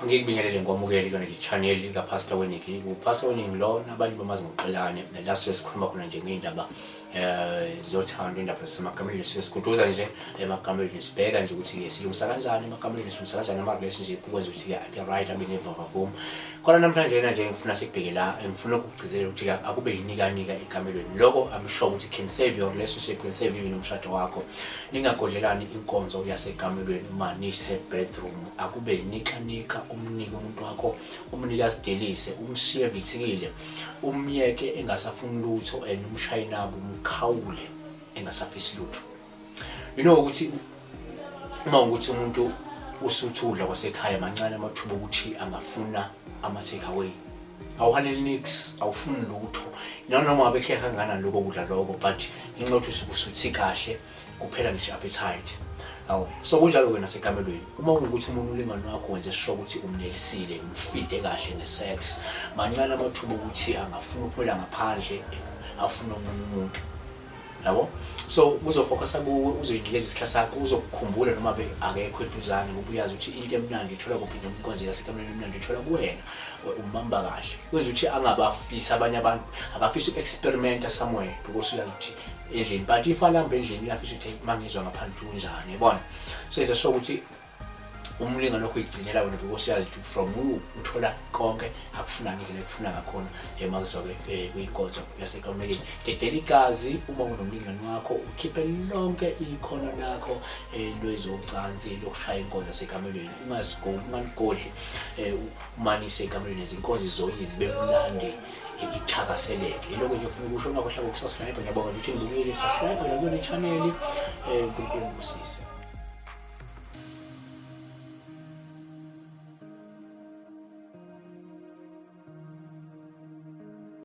Ngikubingelele ngikwamukele kuyona i-channel kaPastor Weningi. UPastor Weningi lona abanye bamazi ngoXolane. La suke sikhuluma khona nje ngey'ndaba zothando, indaba zasemagameni, suke siguduza nje emakamelweni, sibheka nje ukuthi-ke silungisa kanjani emakamelweni, silungisa kanjani ama-relationship ukwenza ukuthi-ke abe right, abe nevavavuma. Kodwa namhlanje na nje ngifuna sikubheke la, ngifuna ukugcizelela ukuthi-ke akube yinikanika ekamelweni. Lokho I'm sure ukuthi can save your relationship, can save even umshado wakho. Ningagodlelani inkonzo yasekamelweni uma nise-bedroom. Akube nika umnike umuntu wakho, umnike azidelise, umshiye evithikile, umyeke engasafuni lutho, and umshaye nabo, umkhawule engasafisi lutho. You know ukuthi uma ukuthi umuntu usuthi udla kwasekhaya, mancane amathuba okuthi angafuna ama-take away. Awuhaleli nix, awufuni lutho, nanoma ngabe khe kangakanani lokho kudla lokho, but ngenxa yokuthi usuke usuthi kahle, kuphela ngisho i-appetite. Awu, so kunjalo-ke nasekamelweni. Uma kungukuthi umuntu umlingani wakho wenze sure ukuthi umnelisile, umfide kahle nge-sex, mancane amathuba okuthi angafuna ukuphumela ngaphandle afune omunye umuntu, yabo. So kuzofocusa kuwe, uzoyinikeza isikhathi sakho, uzokukhumbula noma be akekho eduzane, ngoba uyazi ukuthi into emnandi ithola kuphi, noma inkonzo yasekamelweni emnandi ithola kuwena. Umbamba kahle, kwenza ukuthi angabafisi abanye abantu, akafisi uku-experimenta somewhere because uyazi ukuthi endlini. But if alamba endlini, uyafisa ukuthi uma ngizwa ngaphandle kunjani, yabona. So izasho ukuthi umlingani wakho uyigcinela wena because uyazi ukuthi from you uthola konke akufuna ngendlela ekufuna ngakhona. Uma kuzoke kwinkonzo yasekameleni, dedela igazi uma unomlingani wakho, ukhiphe lonke ikhono lakho lwezocansi lokushaya inkonzo yasekamelweni. Ungazigoli, ungaligodli uma nisekamelweni, izinkonzo zoyi zibe mnandi, ithakaseleke. Yiloko nje ufuna ukusho. Ungakhohlwa ukusubscribe. Ngiyabonga ukuthi nibukile. Subscribe la kuyona i-channel. UNkulunkulu nibusise.